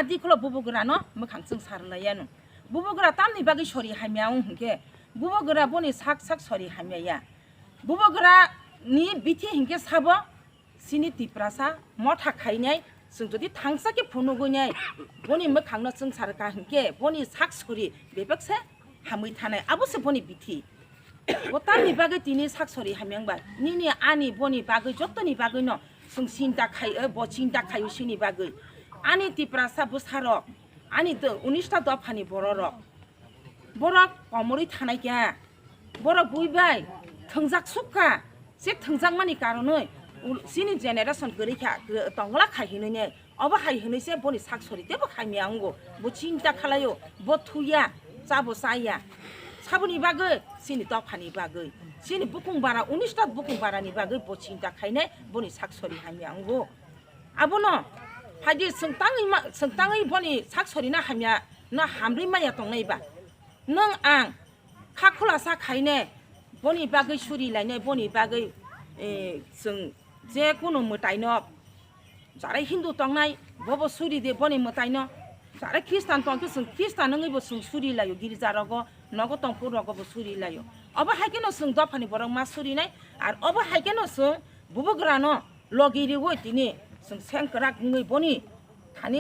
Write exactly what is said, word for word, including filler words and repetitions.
Adi kholo bubagra no mwkhang chwng sa rwlai yanu. Bubagra tamni bagwi sori hamya wng hinkhe, bubagra boni sak sak sori hamya ya. Bubagra ni bithi hinkhe sabo, chini Tiprasa motha khainai, chwng jodi thangsa khe phunugwi nai, boni mwkhang no chwng sa rwkha hinkhe, boni sak sori bebak se hamwi thanai, abo se boni bithi. Bo tamni bagwi tini sak sori hamya wngba? Nini ani boni bagwi, jotoni bagwi no chwng chinta khai, eh, bo chinta khaio chini bagwi. Ani Tiprasa bwsarok, ani do-, unis ta dophani bororok, borok komorwi thanai kha, borok bui bai thwngjak sukha. Se thwngjakmani karonwi ul-, chini generation kwrwi kha, kw-, tongla khai hinwi ne. Obo hai hinwi se boni sak sori teibo hamya wngo. Bo chinta khalaio, bo thuya, chabo chaya. Saboni bagwi, chini dophani bagwi, chini bukung bara, unis ta bukung barani bagwi bo chinta khainai, boni sak sori hamya wngo. Abono phaidi chwng tangwi ma, chwng tangwi boni sak sori na hamya, no hamri maya tongnai ba. Nwng ang kha khulasa khaine, boni bagwi suri laine, boni bagwi, eh, chwng je kunu mwtaino, jarai Hindu tongnai, bobo suri de boni mwtaino, jarai Khristan tongkhe chwng Khristan wngwi bo chwng suri laio, girja rogo, nogo tongphuru rogo bo suri laio. Obo hai kheno chwng dophani borok ma surinai, ar obo hai kheno chwng bubagrano logi riwi tini chwng sengkrak wngwi boni thani